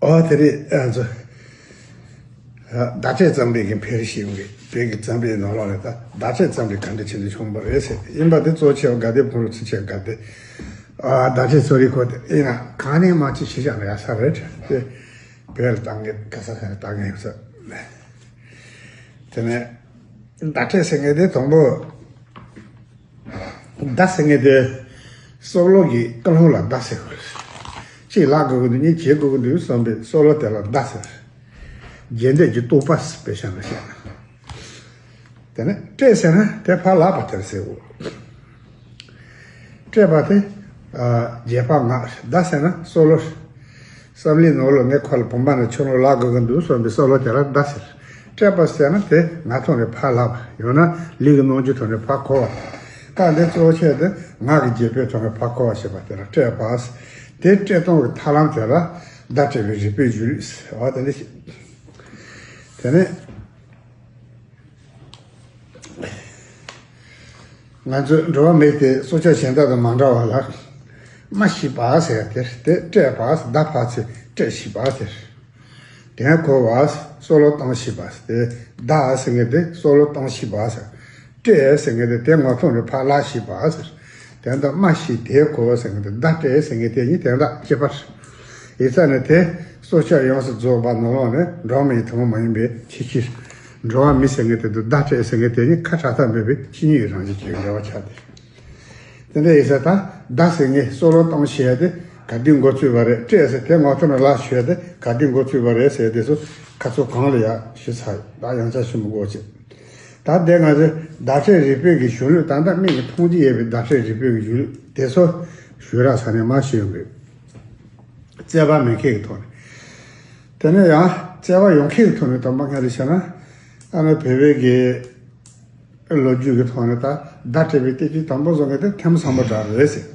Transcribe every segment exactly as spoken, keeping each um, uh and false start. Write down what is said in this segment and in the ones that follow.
ཨོ་དེ་རེད། ཨ་ཚོ། བརྡ་སྤྲད་རྩོམ་རིག་གི་འཕེལ་རིམ་ཞིག་ཡོང་གི། བོད་ཀྱི་རྩོམ་རིག་ནང་ལོགས་ལ་ད་བརྡ་སྤྲད་རྩོམ་རིག་ག་འདྲ་བྱས་ནས་བྱུང་བ་རེད་ཟེར། ཡིན་པ་དེ་གཙོ་ཆེ་བ་དགའ་ལྡན་ཕུན་སུམ་ཚོགས་དགའ་ལྡན། ཨ་བརྡ་སྤྲད་རྩོམ་རིག་སྐོར་དེ་ཡིན་ན་གང་ནས་མང་ཆེ་ཞིག་ཀྱང་ཡག་ས་རེད་དེ། བོད་ལ་བཏང་མཁན་ག་ས་ག་ལ་བཏང་མཁན་ཡོད་ས། དེ་ནས་བརྡ་སྤྲད་ཟེར་མཁན་དེ་དང་པོ། བརྡ་ཟེར་མཁན་དེ་སྲོག་ལོ་གི་ཀུན་སློང་ལ་བརྡ་ཟེར་དགོས། གཅིག་ལབ་དགོས་ཀྱི་འདུག་གཉིས་བྱེད་དགོས་ཀྱི་འདུག་བསམ་པའི་སྲོག་ལོ་དེ་ལ་བརྡ་ཟེར། རྒྱས་འདེབས་ཀྱི་རྟོག་པ་དཔེ་བཞག་ན་བཤད་ན། དེ་ནས་སྤྲད་ཟེར་ན་དེ་ཕར་ལབ་པ་དེར་ཟེར་དགོས། སྤྲད་པ་དེ། ཨ་རྒྱས་པ་ངག་བརྡ་ཟེར་ན་སྲོག་ལོ། བསམ་བློའི་ནང་ལོགས་ངས་ཁོ་ལ་བུམ་པ་ནས་ཆུ་ནང་ལབ་དགོས་ཀྱི་འདུག་བསམ་པའི་སྲོག་ལོ་དེ་ལ་བརྡ་ཟེར། སྤྲད་པ་ཟེར་ན་དེ་ངག་ཐོག་ནས་ཕར་ལབ་པ། ཡང་ན་ལུས་ཀྱི་རྣམ་འགྱུར་ཐོག་ནས་ཕར་འཁོར་བ། སྐབས་འདིར་གཙོ་ཆེ་དེ་ངག་གི་རྒྱས་པའི་ཐོག་ནས་ཕར་འཁོར་བ་ཞེས་པ་དེ་ལ་སྤྲད་པ། དེ་སྤྲད་སྟངས་ཀྱི་ཐབས་ལམ་དེ་ལ་བརྡ་སྤྲད་པའི་རིག་པའི་གཞུང་ལུགས་ཟེར་བ་དེ་འདྲ་ཞིག་དེ་ནས། ང་ཚོའི་འགྲོ་བ་མི་དེ་སྲོག་ཆགས་གཞན་དག་དང་མ་འདྲ་བ་ལ། སྨྲ་ཤེས་པ་ཟེར་དེ་དེ་སྤྲད་པ་ཟླ་ཕར་ཚེ་སྤྲད་ཤེས་པ་དེ། དེ་གོ་བ་སྲོག་ལོ་བཏང་ཤེས་པ་དེ་བརྡ་ཟེར་མཁན་དེ་སྲོག་ལོ་བཏང་ཤེས་པ་ཟེར། སྤྲད་ཟེར་མཁན་དེ་དེ་ངག་ཐོག་ནས་ཕར་ལབ་ཤེས་པ་ཟེར། དེ་འདྲ་སྨྲ་ཤེས་དེ་གོ་བ་ཟེར་མཁན་དེ་བརྡ་སྤྲད་ཟེར་མཁན་དེ་གཉིས་དེ་འདྲ་ཁྱད་པར། ཡིག་ཚད་ནི་དེ་སྲོག་ཆགས་ཡོངས་སུ་རྫོགས་པ་ནང་ལོགས་ནས་འགྲོ་བ་མི་ཡི་ཐུན་མོང་མ་ཡིན་པའི་ཁྱད་ཆོས། འགྲོ་བ་མི་ཟེར་མཁན་དེ་དང་བརྡ་སྤྲད་ཟེར་མཁན་དེ་གཉིས་ཁ་བྲལ་ཐབས་མེད་པའི་ཆོས་ཉིད་ཀྱི་རང་བཞིན་གྱི་འབྲེལ་བ་ཆགས་ཏེ། དེ་འདྲ་ཡིན་ས་ད་བརྡ་ཟེར་མཁན་སྲོག་ལོ་བཏང་ཞེས་དེ་ག་དུས་འགོ་ཚུགས་པ་རེད། སྤྲད་ཟེར་དེ་ངག་ཐོག་ནས་ལབ་ཞེས་དེ་ག་དུས་འགོ་ཚུགས་པ་རེད་ཟེར་དེ་ཚོ་ཁ་ཚོ་གང་ལ་ཡག་ཞུ་ཚར་ཡོད། ད་ཡང་བསྐྱར་ཞུ་མི་དགོས་ཅེས། ད་ལྟའི་ང་ཚོའི་བརྡ་སྤྲད་རིག་པའི་གི་གཞུང་ལུགས། ད་ལྟ་མིག་གིས་མཐོང་རྒྱུ་ཡོད་པའི་བརྡ་སྤྲད་རིག་པའི་གི་གཞུང་ལུགས་དེ་ཚོ་ཞུ་རག་ས་ནས་མ་ཞུ་ཡོང་གི། བཙལ་བ་མེད་མཁན་གྱི་ཐོག་ནས། དེ་ནས་ཡང་བཙལ་བ་ཡོང་མཁན་གྱི་ཐོག་ནས་དམ་པ་སྔ་རེ་བྱས་ན། ཨ་ནི་བོད་པའི་གི་ལོ་རྒྱུས་ཀྱི་ཐོག་ནས་ད་བརྡ་སྤྲད་པའི་བསྟན་བཅོས་དང་པོ་བཟོ་མཁན་དེ་ཐེམ་སང་པོ་སྒྲ་རེད་ཟེར།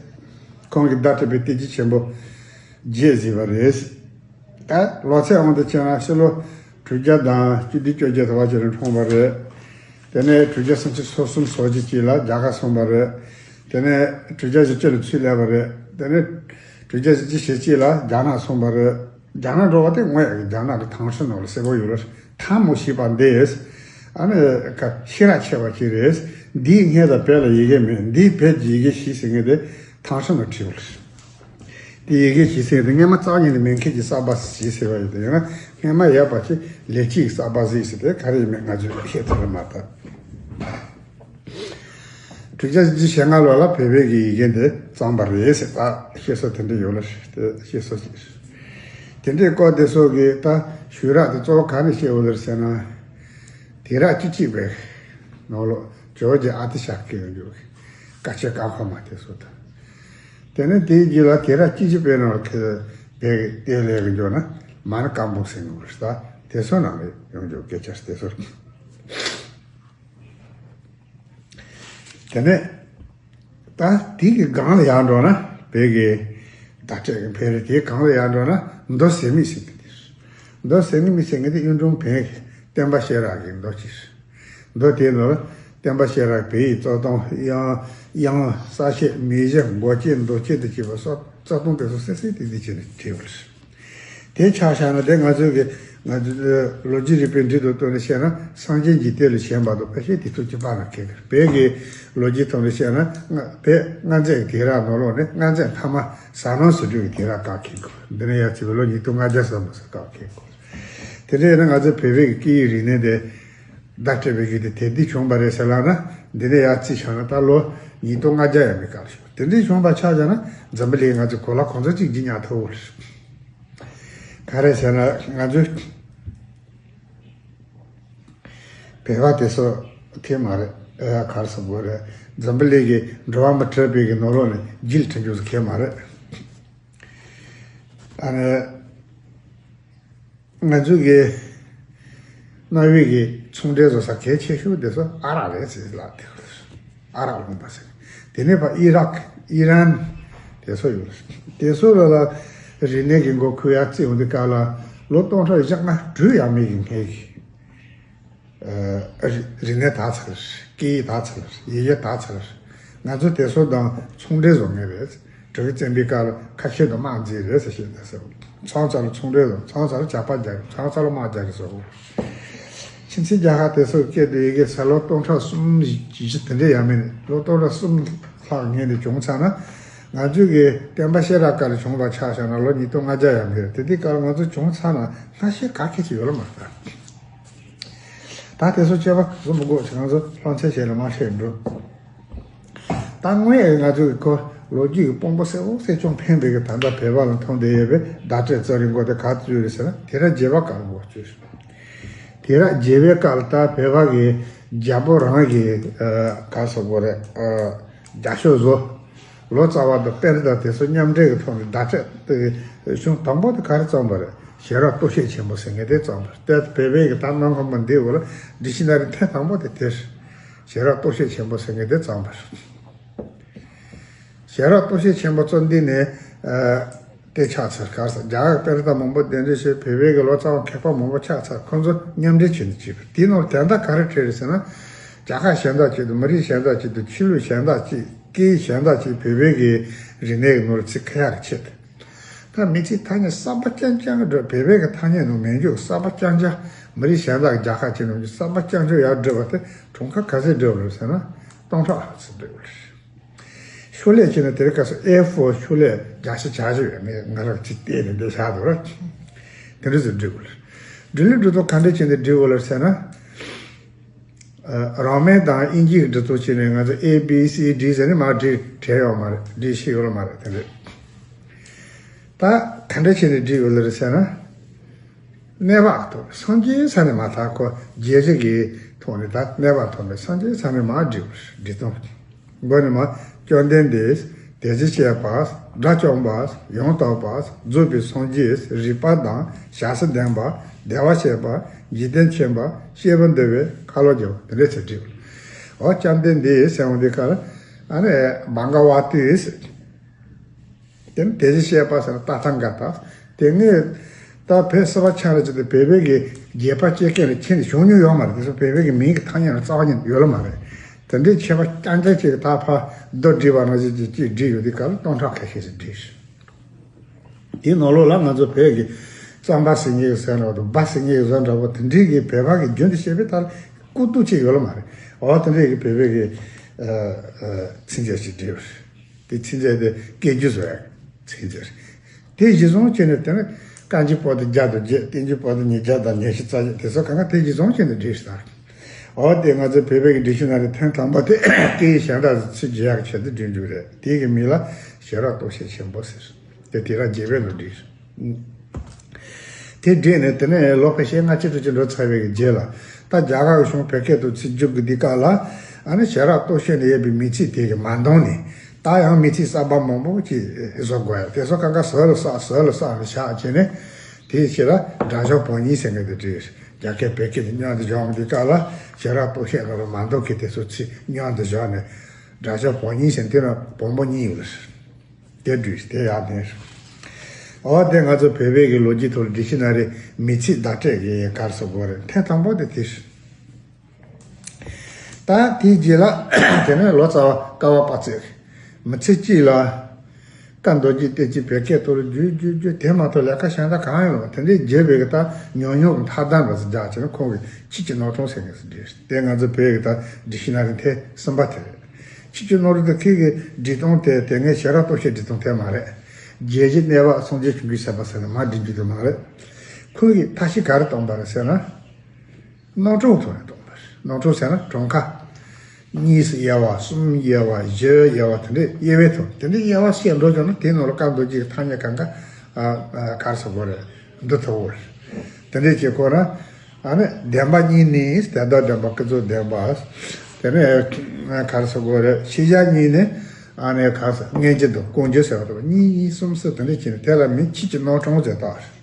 ཁོང་གིས་བརྡ་སྤྲད་པའི་བསྟན་བཅོས་ཆེན་པོ་བརྒྱད་བཟོས་པ་རེད་ཟེར། ད་ལོ་ཚད་དབང་དུ་བྱས་ན་ཕྱི་ལོ་དྲུག་བརྒྱ་དང་བཅུ་བདུན་བཅོ་བརྒྱད་དུ་བ་ཅིག་ལ་འཁྲུངས་པ་རེད། དེ་ནས་དྲུག་བརྒྱ་སུམ་ཅུ་སོ་གསུམ་སོ་བཞི་ཅིག་ལ་རྒྱ་གར་སོང་བ་རེད། དེ་ནས་དྲུག་བརྒྱ་བཞི་བཅུ་ལ་ཚུར་སླེབས་པ་རེད། དེ་ནས་དྲུག་བརྒྱ་བཞི་བཅུ་ཞེ་གཅིག་ལ་རྒྱ་ནག་སོང་བ་རེད། རྒྱ་ནག་འགྲོ་བ་དེ་ངོས་རྒྱ་ནག་གི་ཐང་ཧྲི་ནང་ལ་གསལ་པོ་ཡོད་རེད། ཐང་མོ་ཞེས་པ་འདི། ཨ་ནི་ཁ་ཤེས་རབ་ཆེ་བ་ཅིག་རེད། འདིའི་སྔས་ལ་བོད་ལ་ཡི་གེ་མེད། འདིའི་བོད་ཀྱི་ཡི་གེ་ཤེས་ཟེར་མཁན་དེ་ཐང་ཧྲི་ནང་བྲིས་པ་རེད། དེ་ཡི་གེ་ཞིག་ཟེར་དེ་སྔས་མ་རྩ་བ་ཉིད་ནས་མེད་མཁན་གྱི་གསར་པ་ཞིག་ཟེར་བ་ཡིན་ཏེ། ཡང་ན་སྔས་མ་ཡོད་པ་ཞིག་ལས་ཅིག་གསར་པ་ཟིག་ཟེར་དེ་ག་རེ་ཡིན་མིན་ང་ཚོས་ཤེས་ཐུབ་ལ་མ་ཐུབ། དྲུག་བརྒྱ་བཞི་བཅུ་ཞེ་ལྔ་ལོ་ལ་བོད་པའི་གི་ཡི་གེ་འདི་བརྩམས་པ་རེད་ཟེར། ད་བཤད་སྲོལ་དེ་འདྲ་ཡོད་ལ། དེ་བཤད་སྲོལ་ཞིག་རེད། དེ་འདྲའི་སྐོར་དེ་ཚོ་གི་ད་ཞུས་རག་དེ་གཙོ་བོ་ག་ནས་བཤད་ཡོད་ལ་ཟེར་ན། དུས་རབས་བཅུ་གཅིག་པའི་ནང་ལོགས་ཇོ་བོ་རྗེ་ཨ་ཏི་ཤ་སྐྱེས་ཡོང་རྒྱུ་བཀའ་ཆོས་ཀ་ཁོ་མ་དེ་ཚོ་དང་། དེ་ནས་དེའི་རྗེས་ལ་དུས་རབས་བཅུ་བཞི་པའི་ནང་ལ་ཁེ་བོད་ཀྱི་ལྟེ་ལས་ཀྱི་འཇོག་ན་མ་ཎི་བཀའ་འབུམ་ཟེར་ནི་རེད། ད་དེ་ཚོ་ནང་ལ་ཡོང་རྒྱུ་སྐད་ཆ་དེ་ཚོ་རེད། དེ་ནས་ད་དེ་གི་སྒང་ལ་ཡར་འགྲོ་ན་བོད་ཀྱི་བརྡ་སྤྲད་ཀྱི་འཕེལ་རིམ་དེའི་སྒང་ལ་ཡར་འགྲོ་ན་མདོ་ཟད་མེད་ཟེར་གྱི་འདུག་མདོ་ཟད་མེད་ཟེར་མཁན་དེ་གཡུང་དྲུང་བོན་གྱི་བསྟན་པ་ཤེས་རབ་ཀྱི་མདོ་ཅིག་རེད། མདོ་དེའི་ནང་ལ་བསྟན་པ་ཤེས་རབ་བོད་ཡིག་གཙོ་དོན། དབྱངས། དབྱངས། ས་བཅད། མིང་གཞི། མགོ་བཅད། མདོ་བཅད་དུ་བཅད་པ་སོགས་རྩ་དོན་དེ་ཚོ་གསལ་གསལ་ཏིག་ཏིག་བྱས་ནས་བྲིས་པ་རེད། དེ་ཆ་བཞག་ན་དེ་ང་ཚོའི་གི་ང་ཚོའི་ལོ་རྒྱུས་རིག་པའི་འགྲོས་དང་བསྟུན་ནས་བཤད་ན། སངས་རྒྱས་ཀྱི་དེ་ལས་གཞན་པ་དང་དཔེ་བཤད་དེ་ཚོ་གཅིག་པ་ལ་མཁས་གི། བོད་ཀྱི་ལོ་རྒྱུས་ཐོག་ནས་བཤད་ན་ང་བོད་སྔ་རྗེས་ཀྱི་དུས་རབས་ནང་ལོགས་ནས་སྔ་རྗེས་མཐའ་མ་ཟམ་གདོང་ཟེར་དུས་ཀྱི་དུས་རབས་ཁག་མཁས་གི། འདི་ནས་ཡར་བྱས་པའི་ལོ་ཉིས་སྟོང་ལྔ་བརྒྱ་ཙམ་ཟེར་ཁག་མཁས་གི། དེ་འདྲ་ཡིན་ན་ང་ཚོའི་བོད་པའི་གི་སྐད་ཡིག་རིག་གནས་དེ་བརྡ་སྤྲད་པའི་རྒྱུ་དེ་དེ་དུས་བྱུང་བ་རེད་ཟེར་ལབ་ན། འདི་ནས་ཡར་རྩིས་བྱས་ན་ད་ལོ་ཉིས་སྟོང་ལྔ་བརྒྱ་ཡས་མས་སྐབས་ཤིག་དེ་འདྲའི་བྱུང་བ་ཆ་བཞག་ན་འཛམ་བུ་གླིང་ང་ཚོའི་གོ་ལ་གང་ཚོད་ཅིག་བརྗེ་ཉར་ཐུབ་པ་རེད། ག་རེ་ཟེར་ན་ང་ཚོའི་བོད་པ་དེ་ཚོ་དེ་མ་རེད། ཨ་ག་རེ་ཟེར་དགོས་རེད། འཛམ་བུ་གླིང་གི་འགྲོ་བ་མི་གྲལ་པའི་གི་ནང་ལོགས་ནས་རྒྱུད་ཁྲིད་རྒྱུ་ཟེར་མཁན་མ་རེད། ཨ་ནི། ང་ཚོའི་གི་གནའ་བོའི་གི་ཚོང་འབྲེལ་བཟོ་ས་གལ་ཆེ་ཤོས་དེ་ཚོ་ཨ་རག་རེད་ཟེར་ལབ་དེ། ཨ་རག་ལུང་པ་ཟེར། དེ་ནས་ཕར་ཨི་རག་ཨི་རན་དེ་ཚོ་ཡོད། དེ་ཚོ་ལ་ལ་རིག་གནས་ཀྱི་འགོ་ཁུར་ཡར་བརྩིས་ཡོང་དུས་སྐབས་ལ་ལོ་སྟོང་ཕྲག་བཞི་ལྔ་དྲུག་ཡས་མས་ཀྱི་སྔས་ཀྱི་ཨ་རིག་རིག་གནས་དར་ཚར། སྐད་ཡིག་དར་ཚར། ཡི་གེ་དར་ཚར། ང་ཚོ་དེ་ཚོ་དང་ཚོང་འབྲེལ་བཟོ་མཁན་རེད། དྲུག་བརྩོན་པའི་སྐབས་ལ་ཁ་ཤས་དང་དམག་འཛིང་རེད་ཟེར་བཤད་ན་ཟེར། ཚང་ཚ་ལ་ཚོང་འབྲེལ་དང་། ཚང་ཚ་ལ་ཇག་པ་རྒྱག་གི། ཚང་ཚ་ལ་དམག་རྒྱག་གི་ཟེར་གོ། ཕྱི་ཚེས་བརྒྱ་ཁ་དེ་ཚོ་སྐད་དུ་ཡི་གེ་ས་ལོ་སྟོང་ཕྲག་གསུམ་བཞི་དེ་འདྲ་ཡང་མིན། ལོ་སྟོང་ཕྲག་གསུམ་ལྷག་སྔོན་ནས་བྱུང་ཚར་ན། ང་ཚོའི་གི་བསྟན་པ་ཤེས་རབ་སྐབས་ལ་བྱུང་བ་ཆ་བཞག་ན་ལོ་ཉིས་སྟོང་ལྔ་བརྒྱ་ཡང་མིན་རེད། དེ་དུས་སྐབས་ལ་ང་ཚོ་བྱུང་ཚར་ན་ལྷག་ཤེས་ག་གེ་ཞིག་ཡོད་ལ་མ་རེད། ད་དེ་ཚོ་དཔྱད་པ་ག་ཚོད་མི་དགོས་ཟེར། ང་ཚོ་སློབ་ཚན་བྱས་ལ་མ་བཤད་འགྲོ། ད་དངོས་ཡོད་ང་ཚོ་གི་ཁོ་ལོ་རྒྱུས་ཀྱི་དཔང་པོ་གསལ་པོ་གསལ་རྐྱང་འཕེན་པའི་གི་ད་ལྟ་བོད་པ་ལ་མཐོང་བསྡད་ཡོད་པའི་བརྡ་སྤྲོད་རྩོམ་རིག་མགོ་དེ་ག་ཚོད་རེད་ཟེར་ན། དུས་རབས་བརྒྱད་པ་སྐབས་ལ་འགོ་བཙུགས། དུས་རབས་བརྒྱད་པའི་སྐབས་ལ་ད་བོད་པ་གི་རྒྱལ་པོ་རང་གི་ཨ་ག་ཟེར་དགོས་རེད། ཨ་རྒྱ་ཤོག་བཟོ། ལོ་ཙཱ་བ་དང་དཔེ་རིས་དང་དེ་ཚོ་མཉམ་འབྲེལ་གྱི་ཐོག་ནས་བརྡ་སྤྲོད་དེ་གཞུང་དང་པོ་དེ་ག་རེ་བརྩམས་པ་རེད། ཞལ་རག་རྟོགས་བྱེད་ཆེན་པོ་ཟེར་མཁན་དེ་བརྩམས་པ་རེད། དེ་བོད་པའི་གི་ད་གནའ་སྔ་མོ་འདི་འོག་ལ་ཌིག་ཤི་ན་རི་ཐེངས་དང་པོ་དེ་དེ་རེད། ཞལ་རག་རྟོགས་བྱེད་ཆེན་པོ་ཟེར་མཁན་དེ་བརྩམས་པ་རེད། ཞལ་རག་རྟོགས་བྱེད་ཆེན་པོ་བརྩམས་དུས་ནས་ཨ་དེ་ཆགས་ཚར། ག་རེ་ཟེར། རྒྱ་གར་དཔེ་རིས་དང་མང་པོ་གདན་འདྲེན་བྱས། བོད་པའི་གི་ལོ་ཙཱ་བ་མཁས་པ་མང་པོ་ཆགས་ཚར། ཁོང་ཚོ་མཉམ་འབྲེལ་བྱས་ནས་བྲིས་པ། དེའི་ནང་ལ་དོན་དག་ག་རེ་བྲིས་རེད་ཟེར་ན། རྒྱལ་ཁབ་གཞན་དག་ཅིག་དང་། མི་རིགས་གཞན་དག་ཅིག་དང་། ཆོས་ལུགས་གཞན་དག་ཅིག། སྐད་ཡིག་གཞན་དག་ཅིག་བོད་པའི་གི་རིག་གནས་ཀྱི་ནང་ལ་ཚུད་ཁ་ཡག་གི་ཆེད་དུ། ད་མི་ཚེའི་ཐ་སྙད་གསར་པ་རྐྱང་རྐྱང་འགྲོ། བོད་པའི་གི་ཐ་སྙད་ནང་མེད་རྒྱུ་གསར་པ་རྐྱང་རྐྱང་། མི་རིགས་གཞན་དག་གི་རྒྱལ་ཁབ་ཅིག་ནང་གི་གསར་པ་རྐྱང་རྐྱང་ཡར་བསྒྲིགས་པ་དེ་གྲངས་ཀ་ག་ཚོད་བསྒྲིགས་པ་རེད་ཟེར་ན། སྟོང་ཕྲག་ལྷག་ཙམ་བསྒྲིགས་པ་རེད། ཤོག་ལྷེ་བྱས་ན་དེ་རིང་ཁ་སང་ཨེ་ཕོར་ཤོག་ལྷེ་བརྒྱ་ཆ་བརྒྱ་ཅིག་ཡོད། ངས་ང་རང་གཅིག་བལྟས་ནས་འདི་བཞག་འདུག་ར། དེ་འདྲ་ཟིག་བསྒྲིགས་པ་རེད། འབྲི་ལུགས་འབྲི་སྟངས་ག་འདྲ་བྱས་ནས་བསྒྲིགས་པ་རེད་ཟེར་ན། ཨ་རང་མིང་དང་དབྱིན་ཇིའི་འབྲི་སྟངས་བྱས་ནས་ང་ཚོ་ཨེ་བི་སི་ཌི་ཟེར་ནས་མར་བྲིས་བྲིས་ཡོད་མ་རེད། བྲིས་ཤེས་ཡོད་ལ་མ་རེད། དེ་འདྲ། ད་ག་འདྲ་བྱས་ནས་བསྒྲིགས་ཡོད་ལ་རེད་ཟེར་ན། གནས་བབ་ཐོག་སངས་རྒྱས་ས་ནས་མ་ཐག་ཁོ་རྒྱལ་སྲས་ཀྱི་ཐོག་ནས། ད་གནས་བབ་ཐོག་ནས་སངས་རྒྱས་ས་ནས་མར་བསྒྲིགས་པ་རེད། བསྒྲིགས་སྟངས། མགོ་ནས་མར། བཅོམ་ལྡན་འདས། དེ་བཞིན་གཤེགས་པ། དགྲ་བཅོམ་པ། ཡང་དག་པ། རྫོགས་པའི་སངས་རྒྱས། རིག་པ་དང་ཞབས་སུ་ལྡན་པ། བདེ་བར་གཤེགས་པ། འཇིག་རྟེན་མཁྱེན་པ། སྐྱེས་བུ་འདུལ་བའི་ཁ་ལོ་སྒྱུར་བ། དེ་འདྲ་ཟེར་བསྒྲིགས་པ། འོ་བཅོམ་ལྡན་འདས་ཟེར་འོང་དུས་སྐབས་ལ། ཨ་ནི་བྷ་ག་ཝ་ཏི། དེ་ནི་དེ་བཞིན་གཤེགས་པ་ཟེར་ན་ཏ་ཐཱ་ག་ཏ། དེ་ངས་ད་བོད་སིལ་བ་ཆང་རེ་བྱས་ཏེ་བོད་པའི་གི་རྒྱལ་ཕམ་སྐྱེ་མཁན་ལ་ཁྱེད་ནི་བྱུང་མྱོང་ཡོད་མ་རེད། དེ་ཚོ་བོད་པའི་གི་མིང་གི་ཐ་སྙད་ལ་རྩ་བ་ཉིད་ཡོད་ལ་མ་རེད། དེ་འདྲའི་ཆེ་བ་རྐྱང་རྐྱང་ཅིག་ད་ཕར་བསྡུ་བསྒྲིགས་པ་ནང་བཞིན་ཅིག་ཅིག་བསྒྲིགས་ཡོད་དུས་སྐབས་ལ་སྟོང་ཕྲག་ཁ་ཤས་ཤིག་བསྒྲིགས། དེའི་ནང་ལོགས་ལ་ང་ཚོ་བོད་ཀྱི་རྩམ་པ་ཟེར་མཁན་གྱི་ཟེར་འདྲ་བོ་དང་། སྦ་ཟེར་མཁན་གྱི་ཟེར་འདྲ་བོ། དེ་འདྲའི་གི་བོད་པ་གི་རྒྱུན་དུ་བཤད་པའི་ཐད་ལ་ལྐུགས་རྡུགས་ཅིག་ཡོད་ལ་མ་རེད། འོ་དེ་འདྲའི་གི་བོད་པའི་གི་ཨ་ཨ་ཚིག་མཛོད་ཅིག་བྲིས་པ་རེད། དེ་ཚིག་མཛོད་དེ་སྐད་སྒྱུར་བཟོ་ཡག་ཚིག་མཛོད་རེད། དེ་གཞིར་བཟུང་བྱས་ནས། དེ་ནི་ཀ་གི་པོ་ཏི་བརྒྱ་དང་བརྒྱད། ཏི་གི་པོ་ཏི་ཉིས་བརྒྱ་དང་ཉི་ཤུ་རྩ་བརྒྱད། དེ་ཚོ་གང་ག་དེ་གཞིར་བཟུང་བྱས་ནས་བྲིས་ཤག་འོ་དེ་ང་ཚོའི་བོད་པའི་གི་ཌིག་ཤི་ན་རི་ཐེངས་དང་པོ་དེ་སྐད་ཡིག་གཞན་དག་ཚིག་བརྗེ་ཡག་ཆེད་དུ་བྲིས་འདུག་རེད། དེ་གི་མིང་ལ་ཞལ་རག་རྟོགས་བྱེད་ཆེན་པོ་ཟེར། དེ་དུས་རབས་བརྒྱད་པའི་ལོ་བྲིས། དེ་བྲིས་ནས་དེ་ནས་ལོ་ཁ་ཤས་ལྔ་བཅུ་དྲུག་ཅུ་འགྲོ་ཚར་བའི་གི་རྗེས་ལ། ད་རྒྱ་གར་གྱི་གཞུང་བོད་སྐད་དུ་ཚིག་བསྒྱུར་གྱི་དུས་སྐབས་ལ། ཨ་ནི་ཞལ་རག་རྟོགས་བྱེད་ནས་ཡོད་པའི་མིང་ཚིག་དེ་གི་མ་འདང་ནས། ད་ཡང་མིང་ཚིག་གསར་པ་མང་པོ་ཅིག་བཟོ་དགོས་ཡ། དེ་ཚོ་གང་ག་ཟུར་ལ་བསགས། ཟུར་ལ་བསགས་ནས་བཞག་བྱས་ནས། དེའི་ཕྱིར་ལ་སྒྲ་སྦྱོར་བམ་གཉིས་ཟེར་མཁན་དེ་བྲིས། རྒྱ་སྐད་བོད་སྐད་དུ་མཉམ་དུ་སྦྱོར་བའི་དུས་སྐབས་ལ། ཞལ་རག་རྟོགས་བྱེད་ནང་ལ་མ་འདང་གི་དེ་ཚོ་ཚིག་མཉམ་དུ་སྦྱར་ནས། སྒྲ་སྦྱོར་བམ་གཉིས་ཟེར། དེ་ན་བམ་པོ་གཉིས་ཡོད་ལ། དེ་བྲིས། དེ་ཡག་དེ། འོ་དེ་ང་ཚོ་བོད་པའི་གི་ལོ་རྒྱུས་ཐོག་ལ་ཌིག་ཤི་ན་རི་མིང་ཚིག་བརྡ་སྤྲོད་ཀྱི་ག་རེ་ཟེར་དགོས་རེད། ཐེངས་དང་པོ་དེ་དེ་རེད། ད་དེའི་རྗེས་ལ་དེ་ནས་ལོ་ཙཱ་བ་ཀ་བ་པ་ཙི། མི་ཚེ་གཅིག་ལ་བཀའ་མདོ་རྒྱུད་བསྟན་བཅོས་བོད་སྐད་ཐོག་ལ་བསྒྱུར་བསྒྱུར་བསྒྱུར། དེ་མ་གཏོགས་ལས་ཀ་གཞན་དག་གང་ཡང་མེད། དེ་འདྲའི་བརྗོད་པའི་གི་ད་ཉུང་ཉུང་གི་མཐའ་དོན་འདྲ་ཟིག་རྒྱག་བྱས་ན། ཁོང་གིས་ཆོས་ཀྱི་རྣམ་གྲངས་ཟེར་མཁན་ཟིག་བྲིས། དེ་ང་ཚོ་བོད་ཀྱི་ད་ཌིག་ཤི་ན་རི་ཐེངས་གསུམ་པ་དེ་རེད། ཆོས་ཀྱི་རྣམ་གྲངས་དེ་ཁོང་གི་བྲིས་སྟངས་དེ། དེ་ངས་ཞལ་རག་རྟོགས་བྱེད་བྲིས་སྟངས་དེ་མ་རེད། རྒྱལ་སྤྱིའི་གནས་བབ་སངས་རྒྱས་བྱུང་རྒྱུའི་ཟེར་བ་ཟེར་ནས་མར་བྲིས་འཇུག་དེ་མ་རེད། ཁོང་གིས་ཐབས་ཤེས་ག་རེ་བཏང་པ་རེད་ཟེར་ན། རྣམ་གྲངས་ཐོག་ནས་བཏང་པ་རེད། རྣམ་གྲངས་ཟེར་ན་གྲངས་ཀ། གཉིས་སུ་དབྱེ་བ། གསུམ་དབྱེ་བ། བཞི་དབྱེ་བ། དེ་འདྲའི་དབྱེ་བའི་ཐོག། དེ་འདྲའི་དབྱེ་བ་བཤད་འགྲོ་བྱུང་ན། དེའི་ནང་ལ་བཀའ་མདོ་རྒྱུད་ཀྱི་ཐ་སྙད་གང་ག་ཨ་ཨ་ག་རེ་ཟེར་དགོས་རེད། འདུ་ཐུབ་དགོས་རེད། དེ་འདྲའི་བྱེད་དགོས་ན། ཨ་ནི་བདེན་པ་གཉིས་ནི། དོན་དམ་བདེན་པ། ཀུན་རྫོབ་བདེན་པ། དེ་ནས་ག་རེ་ཟེར་དགོས་རེད། ཤེས་བྱ་གཉིས་ནི། ཨ་ནི་ག་རེ་ཟེར། མངོན་རྒྱུ་དང་ཀུན་རྒྱུ་ཟེར་བ་དང་། གཉིས་གཉིས་གསུམ་གསུམ་དེ་འདྲ་བྱས་ནས། དེ་ལ་མིང་ཆོས་ཀྱི་རྣམ་གྲངས་ཟེར་བཏགས།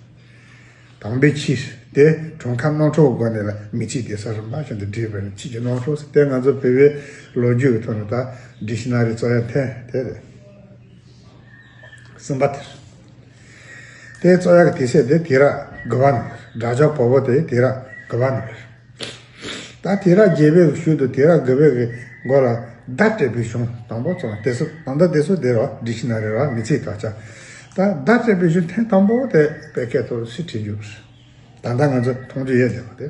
དང་པོའི་ཆོས་དེ་གྲངས་ཀ་རྣམ་གྲངས་སྒོ་ནས་ལ་མིང་ཚིག་དེ་ས་རིམ་པ་བཞིན་དུ་བསྒྲིགས་པ་ནི་ཆོས་ཀྱི་རྣམ་གྲངས་ཟེར། དེ་ང་ཚོ་བོད་པའི་ལོ་རྒྱུས་ཀྱི་ཐོག་ནས་ད་ཌིག་ཤི་ན་རི་རྩོམ་ཡག་ཐེངས་དེ་རེད། གསུམ་པ་དེ་རེད། དེ་རྩོམ་ཡག་གི་དུས་ཚོད་དེ་དུས་རབས་དགུ་པ་ནང་རེད། སྒྲ་སྦྱོར་བམ་པོ་དེ་དུས་རབས་དགུ་པ་ནང་རེད། ད་དུས་རབས་བརྒྱད་པའི་གཞུག་ཏུ་དུས་རབས་དགུ་པའི་གི་མགོ་ལ་བརྡ་སྤྲད་པའི་གཞུང་དང་པོ་བརྩམས། དེ་ཚོ་ད་ལྟ་དེ་ཚོ་དེ་རེད་བ། ཌིག་ཤི་ན་རི་རེད་བ། མིང་ཚིག་དག་ཆ། ད་བརྡ་སྤྲད་པའི་གཞུག་ཐེངས་དང་པོ་དེ་བོད་སྐད་ཐོག་སུས་བྲིས་རྒྱུ་རེད། ད་ལྟ་ང་ཚོ་མཐོང་རྒྱུ་ཡོད་བསྡད་པ་དེ།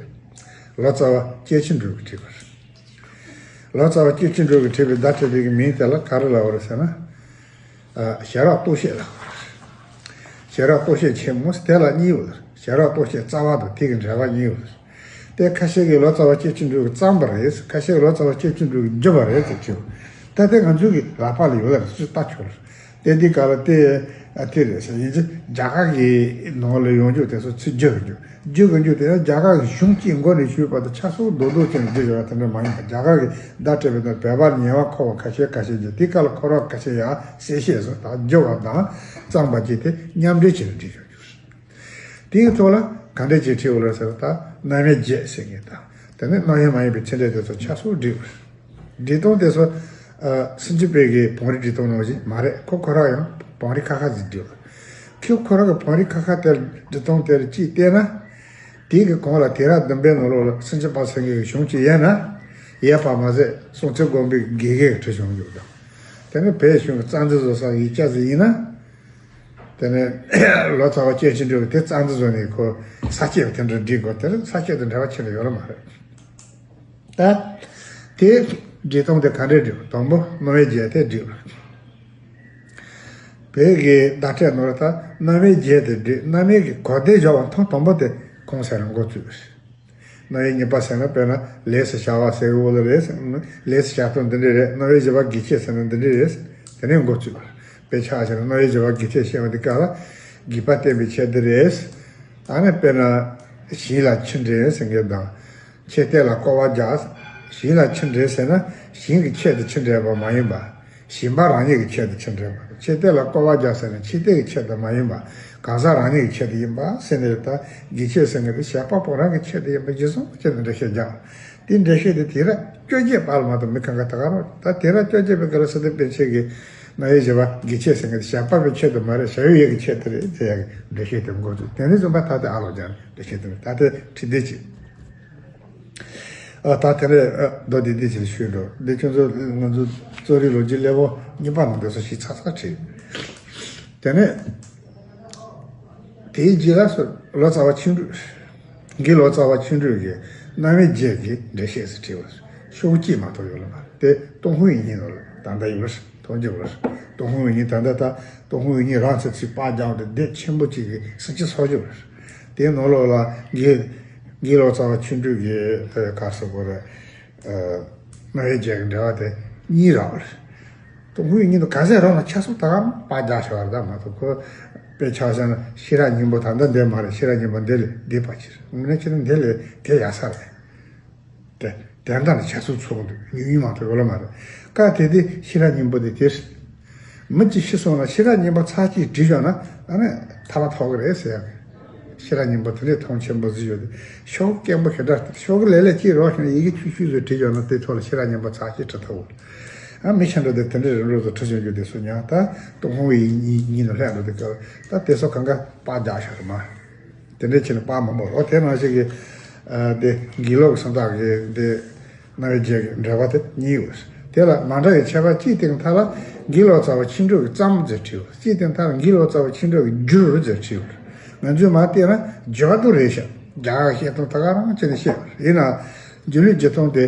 ལོ་ཙཱ་བ་སྐྱེས་ཆེན་སྒྲོལ་གྱིས་བྲིས་པ་རེད། ལོ་ཙཱ་བ་སྐྱེས་ཆེན་སྒྲོལ་གྱིས་བྲིས་པའི་བརྡ་སྤྲད་པའི་གི་མིང་དེ་ལ་ག་རེ་ལབ་པ་རེད་ཟེར་ན། ཨ། ཞབས་རག་སྟོབས་བཤད་ལབ་པ་རེད། ཞབས་རག་སྟོབས་བཤད་ཆེན་མོ་ཟེར་དེ་ལ་གཉིས་ཡོད་རེད། ཞབས་རག་སྟོབས་བཤད་རྩ་བ་དང་དེ་གི་འགྲེལ་པ་གཉིས་ཡོད་རེད། དེ་ཁ་ཤས་ཀྱིས་ལོ་ཙཱ་བ་སྐྱེས་ཆེན་སྒྲོལ་གྱིས་བརྩམས་པ་རེད། ཁ་ཤས་ཀྱིས་ལོ་ཙཱ་བ་སྐྱེས་ཆེན་སྒྲོལ་གྱིས་བརྒྱབ་པ་རེད་ཟེར་གྱི་ཡོད། ད་དེ་ང་ཚོའི་གི་ལག་པ་ལ་ཡོད་ལ་རེད། སུས་ལྟ་ཆོག་རེད། དེ་འདི་ག་ལ་དེ། ཨ། དེ་རེད་ཟེར་ཡིན་གྱི། རྒྱ་གར་གྱི་ནང་ལ་ཡོང་རྒྱུ་དེ་ཚོ་ཚུར་བསྒྱུར་རྒྱུ། བསྒྱུར་གྱི་རྒྱུ་དེ་ཡང་རྒྱ་གར་གྱི་གཞུང་གཅིག་མགོ་ནས་མཇུག་བར་དུ་ཆ་ཚང་རྡོག་རྡོག་ཅན་བསྒྱུར་ཡོད་པ་དེ་འདྲ་མ་ཡིན་པ། རྒྱ་གར་གྱི་བརྡ་སྤྲད་པའི་ནང་བོད་པ་ཉེ་བར་མཁོ་བ་ཁ་ཤས་ཁ་ཤས་ཀྱིས་དེ་ག་ལ་ཁོ་རང་ཁ་ཤས་ཡང་གསལ་བཤད་བཟོ་དང་བསྒྱུར་བ་དང་བརྩམས་པ་བཅས་དེ་མཉམ་འབྲེལ་བྱས་ནས་བྲིས་ཡོད་རྒྱུ་རེད། དེའི་ཐོག་ལ་ག་འདྲ་ཅིག་བྲིས་ཡོད་ལ་ཟེར་ད་རྣམ་དབྱེ་བརྒྱད་ཟེར་མཁན་དང་། དེ་ནས་རྣམ་དབྱེ་མ་ཡིན་པའི་ཚིག་འགྲེལ་དེ་ཚོ་ཆ་ཚང་བྲིས་ཡོད་རེད། འབྲི་སྟངས་དེ་ཚོ། ཨ། སུམ་ཅུ་པའི་གི་བོན་རིགས་འབྲི་སྟངས་ནང་བཞིན་མ་རེད། ཁོ་ཁོ་རང་ཡང་བོན་རིགས་ཁ་ཁ་ཟིག་འབྲི་བ། ཁོ་ཁོ་རང་གི་བོན་རིགས་ཁ་ཁ་དེར་འབྲི་སྟངས་དེར་ཅིག་བལྟས་ན། དེའི་གི་གོང་ལ་ཐེག་རབ་བདུན་པའི་ནང་ལོགས་ལ་སུམ་ཅུ་པ་ཟེར་མཁན་གྱི་གཞུང་ཅིག་ཡོད་ན། ཡོད་པ་མ་ཟད་སྲོང་བཙན་སྒམ་པོའི་དགེ་རྒན་གྱིས་བྲིས་བྱུང་རྒྱུ་དང་། དེ་ནི་བོད་གཞུང་གི་རྩ་འཛིན་བཟོ་ས་ཡིག་ཆ་ཟིག་ཡིན་ན། དེ་ནས་ལོ་ཙཱ་བ་སྐྱེས་ཆེན་སྒྲོལ་དེ་རྩ་འཛིན་བཟོས་ནས་ཁོ་ས་སྐྱེས་དེ་འདྲ་བྲིས་དགོས། དེ་ལ་ས་སྐྱེས་དེ་འབྲེལ་བ་ཆེ་ནས་ཡོད་ལ་མ་རེད། ད་དེ་འབྲི་སྟངས་དེ་ག་འདྲས་བྲིས། དང་པོ་རྣམ་དབྱེ་བརྒྱད་དེ་བྲིས། བོད་ཀྱི་བརྡ་སྤྲོད་ནང་ལ་ད་རྣམ་དབྱེ་བརྒྱད་དེ་བྲིས། རྣམ་དབྱེ་གི་གོ་བདེ་བཞག་པ་ཐེངས་དང་པོ་དེ་གང་ཟེར་ན་འགོ་བཙུགས། རྣམ་དབྱེ་གཉིས་པ་ཟེར་ན་དཔེར་ན་ལས་སུ་བྱ་བ་ཟེར་གི་འོག་ལ་རེད། ལས་སུ་བྱ་སྟངས་འདི་འདྲ་རེད། རྣམ་དབྱེ་བཞི་པ་དགེ་ཆོས་ཟེར་ན་འདི་འདྲ་རེད། དེ་ནས་འགོ་བཙུགས་པ། དཔེ་ཆ་བཞག་ན་རྣམ་དབྱེ་བཞི་པ་དགེ་ཆོས་བཤད་པ་འདི་ག་ལ་དགེ་བ་བསྟན་པའི་ཆེད་དུ་རེད། ཨ་ནི་དཔེར་ན་ཞིང་ལ་ཆུ་འདྲེན་ཟེར་མཁན་དང་། ཆོས་གཏེར་ལ་བསྐོར་བ་རྒྱག་ཞིང་ལ་ཆུ་འདྲེན་ཟེར་ན་ཞིང་གི་ཆེད་དུ་ཆུ་འདྲེན་པ་མ་ཡིན་པ། ཞིང་པ་རང་ཉིད་ཀྱི་ཆེད་དུ་ཆུ་འདྲེན་པ། ཆོས་གཏེར་ལ་བསྐོར་བ་རྒྱག་ཟེར་ན་ཆོས་གཏེར་གྱི་ཆེད་དུ་མ་ཡིན་པ། གང་ཟག་རང་ཉིད་ཀྱི་ཆེད་དུ་ཡིན་པ་ཟེར་ནས། ད་དགེ་ཆོས་ཟེར་མཁན་དེ་བྱེད་པ་པོ་རང་གི་ཆེད་དུ་ཡིན་པ་རྗེས་སུ་བྱས་ནས་འགྲེལ་བཤད་རྒྱག་དེ་འགྲེལ་བཤད་དེ་དེང་རབས་བཅོ་བརྒྱད་པ་ལ་མ་གཏོགས་མི་གང་ག་ད་ག་རང་། ད་དེང་རབས་བཅོ་བརྒྱད་པའི་སྐབས་ལ་སི་ཏུ་པཎ་ཆེན་གྱིས་རྣམ་དབྱེ་བཞི་པ་དགེ་ཆོས་ཟེར་མཁན་དེ་བྱེད་པ་པོའི་ཆེད་དུ་མ་རེད། བྱ་བའི་ཡུལ་གྱི་ཆེད་དུ་རེད་ཟེར་ཡག་གི་འགྲེལ་བཤད་དེ་འགོ་བཙུགས། དེ་ནས་བཟུང་བ་ད་ལྟ་ཨ་ལོ་རྒྱག་ནས་འགྲེལ་བཤད་དེ་ད་ལྟ་ཁྲིད་བསྡད་ཅིག་ཨ། ད་དེ་ནས་ཨ་མདོ་སྡེ་སྡེ་ཆེན་ཞུས་འགྲོ། འདི་ཁྱོད་ཚོ་ང་ཚོ་རྩོམ་རིག་ལོ་རྒྱུས་སླེ་པོ་གཉིས་པ་ནང་དེ་ཚོ་ཞིག་ཚགས་ཚགས་བྲིས། དེ་ནས་དེའི་རྗེས་ལ་སོ་ལོ་ཙཱ་བ་ཆོས་འཕྲུལ། དགེ་ལོ་ཙཱ་བ་ཆོས་འཕྲུལ་གྱིས་རྣམ་དབྱེ་བརྒྱད་ཀྱི་འགྲེལ་བཤད་ཟེར་བྲིས་པ། ཤོག་གུ་གཅིག་མ་གཏོགས་ཡོད་ལ་མ་རེད། དེ་ཏུན་ཧོང་ཡིག་རྙིང་ནང་ལ་ད་ལྟ་ཡོད་རེད། མཐོང་རྒྱུ་རེད། ཏུན་ཧོང་ཡིག་རྙིང་ད་ལྟ་ད་ཏུན་ཧོང་ཡིག་རྙིང་རང་ཚོ་ཚུར་པར་རྒྱག་སྟེ་དེབ་ཆེན་པོ་གཅིག་གི་སུམ་ཅུ་སོ་བཅུ་རེད། དེའི་ནང་ལོགས་ལ་དགེ་དགེ་ལོ་ཙཱ་བ་ཆོས་འཕྲུལ་གྱི་ཨ་ག་རེ་ཟེར་དགོས་རེད། ཨ། རྣམ་དབྱེ་བརྒྱད་ཀྱི་འགྲེལ་པ་དེ་གཉིས་རག་པ་རེད། ཏུན་ཧོང་ཡིག་རྙིང་དུ་ག་ཚད་རག་ན་ཆ་ཚང་ད་ག་རང་པར་རྒྱག་བཞག་པ་རེད། ད་མ་གཏོགས་ཁོ་དཔེ་ཆ་བཞག་ན་ཤེས་རབ་སྙིང་པོ་ད་ལྟ་འདི་མ་རེད། ཤེས་རབ་སྙིང་པོ་འདི་ལས་འདི་པར་ཕྱིན། དངོས་གནས་བྱས་ན་འདི་ལས་དེ་ཡག་ས་རེད། དེ་དེ་འདྲ་ནི་ཆ་ཚང་ཚུགས་འདུག་ཉུང་ཉུང་མ་གཏོགས་ཡོད་ལ་མ་རེད། སྐབས་དེ་དུས་ཤེས་རབ་སྙིང་པོ་དེ་དེ་རེད། མི་གཅིག་ཤི་སོང་ན་ཤེས་རབ་སྙིང་པོ་ཚར་གཅིག་བྲིས་བཞག་ན་ཨ་ནི་ཐར་པ་ཐོབ་ཀྱི་རེད་ཟེར་ཡག་གི། ཤེས་རབ་སྙིང་པོ་དེ་འདྲའི་མཐོང་ཆེན་པོ་ཟིག་ཡོད་དེ། ཤོག་གུ་སྐམ་པོ་ཞེ་དྲག་ཤོག་གུ་ལེབ་ལེབ་གཅིག་རག་བྱུང་ན་ཡི་གེ་ཆུང་ཆུང་ཟིག་བྲིས་བཞག་ན་དེའི་ཐོག་ལ་ཤེས་རབ་སྙིང་པོ་ཚར་གཅིག་བྲི་ཐུབ། ཨ། མི་ཆེན་འགྲོ་དེ་དེ་འདྲའི་རིམ་གྲོ་ཟིག་བྲི་བྱུང་རྒྱུ་དེ་སུ་ཉག་ད་ཏུན་ཧོང་ཡིག་རྙིང་ནང་སླེབས་འགྲོ་དེ་སྐབས་ད་དེ་ཚོ་གང་ག་པར་རྒྱག་བཞག་རེད་མ། དེ་འདྲའི་ཆེད་ནས་པར་མང་པོ་རོ། དེ་ནང་བཞིན་གྱི་ཨ་དེ་དགེ་ལུགས་སུམ་རྟགས་ཀྱི་དེ་རྣམ་དབྱེ་བརྒྱད་ཀྱི་འགྲེལ་པ་དེ་གཉིས་ཡོད། དེ་ལ་མ་འདྲ་བའི་ཁྱད་པར་གཅིག་དེ་མཐའ་ལ་དགེ་ལོ་ཙཱ་བ་ཆོས་འཕྲུལ་གྱིས་བརྩམས་ཟེར་བྲིས་ཡོད། གཅིག་དེ་མཐའ་ལ་དགེ་ལོ་ཙཱ་བ་ཆོས་འཕྲུལ་གྱིས་བསྒྱུར་ཟེར་བྲིས་ཡོད། ང་ཚོས་མར་བལྟས་ན་བསྒྱུར་བ་དེ་རེད་ཤག་རྒྱ་གར་བཤད་སྟངས་ད་ག་རང་བྱས་ནས་བཤད་པ་རེད། ཡིན་ནའང་སྒྱུ་ལུས་སྒྱུ་སྟངས་དེ་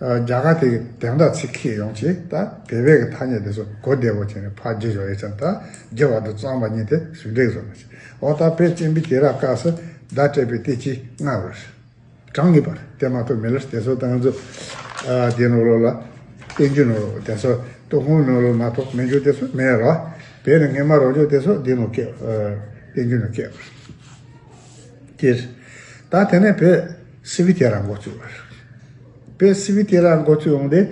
ཨ་རྒྱ་གར་དེ་གི་དོན་དག་ཚིག་ཁེལ་ཡོང་ཆེད་ད་བོད་པའི་གི་ཐ་སྙད་དེ་ཚོ་གོ་བདེ་པོ་བྱས་ནས་ཕར་བསྒྱུར་བཞག་ཡོད་ཙང་། ད་བསྒྱུར་བ་དང་བརྩམས་པ་གཉིས་དེ་ཟུང་འབྲེལ་བཟོ་མི་བྱེད། འོ་ད་བོད་བཙན་པོའི་དུས་རབས་སྐབས་སུ་བརྡ་སྤྲད་པའི་དེབ་ཆ་ལྔ་ཡོད་རེད། གྲངས་ངེས་པར་དེ་མ་གཏོགས་མེད་ལ། དེ་ཚོ་ད་ང་ཚོ་ཨ་དེ་ནང་ལོགས་ལ་བསྟན་འགྱུར་ནང་ལོགས་དེ་ཚོ་ཏུན་ཧོང་ནང་ལོགས་མ་གཏོགས་མེད་རྒྱུ་དེ་ཚོ་མེད་ར། བོད་ནས་སྔོན་མ་རག་རྒྱུ་དེ་ཚོ་འདི་ནང་སྐད་ཨ་བསྟན་འགྱུར་ནང་སྐད་དེ། ད་དེ་ནས་བོད་སིལ་བུའི་དུས་རབས་འགོ་བཙུགས་པ་རེད། བོད་སིལ་བུའི་དུས་རབས་འགོ་བཙུགས་ཡོང་དུས་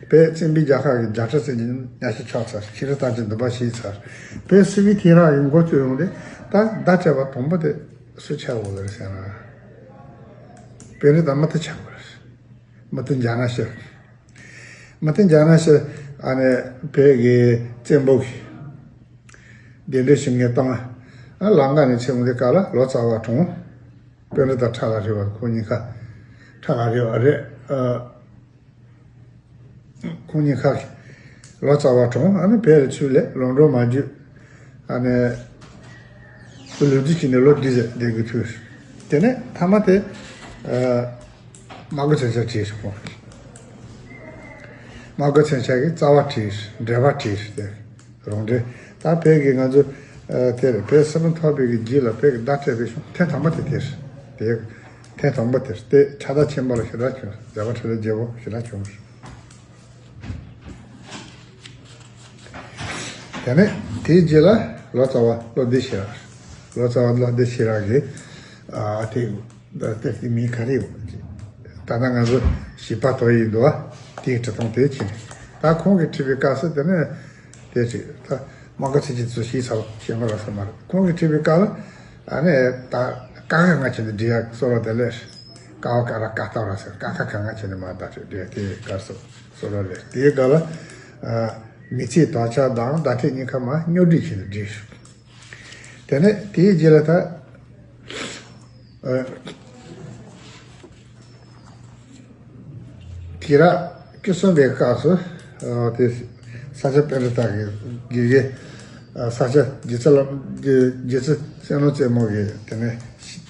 བོད་བཙན་པོའི་རྒྱལ་ཁབ་ཀྱི་རྒྱལ་ཁྲིམས་བཙན་གྱི་གཉའ་ཤིང་ཆག་ཚར། ཤེས་རིག་བསྟན་བཅོས་འདུན་པ་ཞིག་ཚར། བོད་སིལ་བུའི་དུས་རབས་ཡི་འགོ་བཙུགས་ཡོང་དུས་ད་བརྡ་སྤྲད་པ་དང་པོ་དེ་སུ་ཆགས་ཡོད་རེད་ཟེར་ན། དཔོན་རིགས་དང་མུ་ཏིག་ཆགས་པ་རེད། མུ་ཏིག་ཛྙཱ་ན་ཤྲཱི། མུ་ཏིག་ཛྙཱ་ན་ཤྲཱི་ཨ་ནི་བོད་ཀྱི་བཙན་པོ་གི་གདན་འདྲེན་ཞུ་མཁན་བཏང་། ཨ་ལང་ཀ་ནས་ཚུར་འོང་དུས་སྐབས་ལ་ལོ་ཙཱ་བ་གྲོངས། དཔོན་རིགས་དང་ཁྲ་ལ་རི་བ་ཁོང་གཉིས་ཀ། ཁྲ་ལ་རི་བ་རེད། ཨ་ཁོང་གཉིས་ཀ་གིས་ལོ་ཙཱ་བ་གྲོངས། ཨ་ནི་བོད་ལ་ཚུར་སླེབས། ལོ་འབྲོག་མ་བརྒྱུད། ཨ་ནི་ ལོ་རྒྱུས་ཀྱི་ནས་ལོ་བདུན་ཙམ་བསྡད་དགོས་ཐུག་དེ་ནས་མཐའ་མ་དེ། ཨ། སྨྲ་སྒོ་མཚོན་ཆ་བྲིས་སོང་། སྨྲ་སྒོ་མཚོན་ཆ་གི་རྩ་བ་བྲིས། འགྲེལ་པ་བྲིས་ཏེ། རང་འགྲེལ། ད་བོད་ཀྱི་ང་ཚོ། ཨ། དེར་བོད་སིལ་བུ་མཐོ་པོའི་གི་རྗེས་ལ་བོད་ཀྱི་བརྡ་སྤྲད་པའི་གཞུང་ཐེངས་དང་པོ་དེ་དེར། དེ་ཐེངས་དང་པོ་དེར་དེ་ཕྱག་རྟགས་ཆེན་པོ་ལ་ཞེ་དྲག་བྱུང་། མཛད་པ་འཕྲིན་ལས་རྒྱལ་པོ་ཞེ་དྲག་བྱུང་། དེ་ནས་དེའི་རྗེས་ལ་ལོ་ཙཱ་བ་བློ་བདེ་ཞེ་དྲག་ལོ་ཙཱ་བ་བློ་བདེ་ཞེ་དྲག་གིས། ཨ། དེ་ད་ལྟ་དེ་མིང་ག་རེ་ཡོད། ད་ལྟ་ང་ཚོ་བྱིས་པ་དོ་ཡིན་འདུག་བ། དེའི་འབྲི་སྟངས་དེ་ཕྱིན། ད་ཁོང་གིས་བྲིས་པའི་སྐབས་སུ་དེ་ནས་དེ་བྲིས། ད་སྨྲ་སྒོ་མཚོན་ཆ་ཚོ་ཞིག་ཚར་བ་ཞེ་མ་ར་ས་མ་རེད། ཁོང་གིས་བྲིས་པའི་སྐབས་ལ། ཨ་ནི་ད་ཀ་ཁ་ང་བྱས་ནས་འབྲི་ཡག་སོ་ར་དེ་ལས། ཀ་བ་ཀ་ར་ཀ་ཏ་ར་ཟེར། ཀ་ཁ་ག་ང་བྱས་ནས་མར་བརྡ་སྤྲོད་འབྲི་ཡག་དེ་གར་སོ་སོ་ར་ལས། དེའི་སྐབས་ལ། ཨ། མི་ཚེའི་དག་ཆ་དང་བརྡ་སྤྲོད་གཉིས་ཀ་མར་རྙོག་སྒྲིལ་བྱས་ནས་བྲིས། དེ་ནས་དེའི་རྗེས་ལ་ད། ཨ། དུས་རབས་བཅུ་གསུམ་པའི་སྐབས་སུ། ཨ། དེ་ས་སྐྱ་པཎྜི་ཏ་གི་དགེ་རྒན། ཨ། ས་སྐྱ་རྗེ་བཙུན་བླ། རྗེ་རྗེ་བཙུན་བསོད་ནམས་རྩེ་མོ་གིས་དེ་ནས་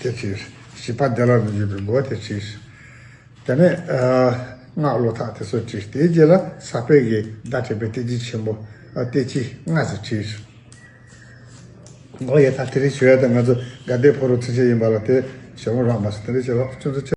དེ་བྲིས། བྱིས་པ་བདེ་བླག་ཏུ་འཇུག་པའི་སྒོ་དེ་བྲིས། དེ་ནས། ཨ། སྔགས་བློ་ཐག་དེ་ཚོ་བྲིས། དེའི་རྗེས་ལ་ས་པཎ་གྱིས་བརྡ་སྤྲད་པའི་བསྟན་བཅོས་ཆེན་པོ། ཨ། བསྟན་བཅོས་ལྔ་ཙམ་བྲིས། འོ་ཡ། ད་དེ་རིང་ཞུ་ཡ་དེ་ང་ཚོ་དགའ་ལྡན་ཕོ་བྲང་ཚུན་ཆད་ཡིན་པ་ལ་དེ་ཞྭ་མོ་རག་མ་སོང་། དེ་རིང་ཞྭ་མོ་ཁྱོད་ཚོ་ཆ།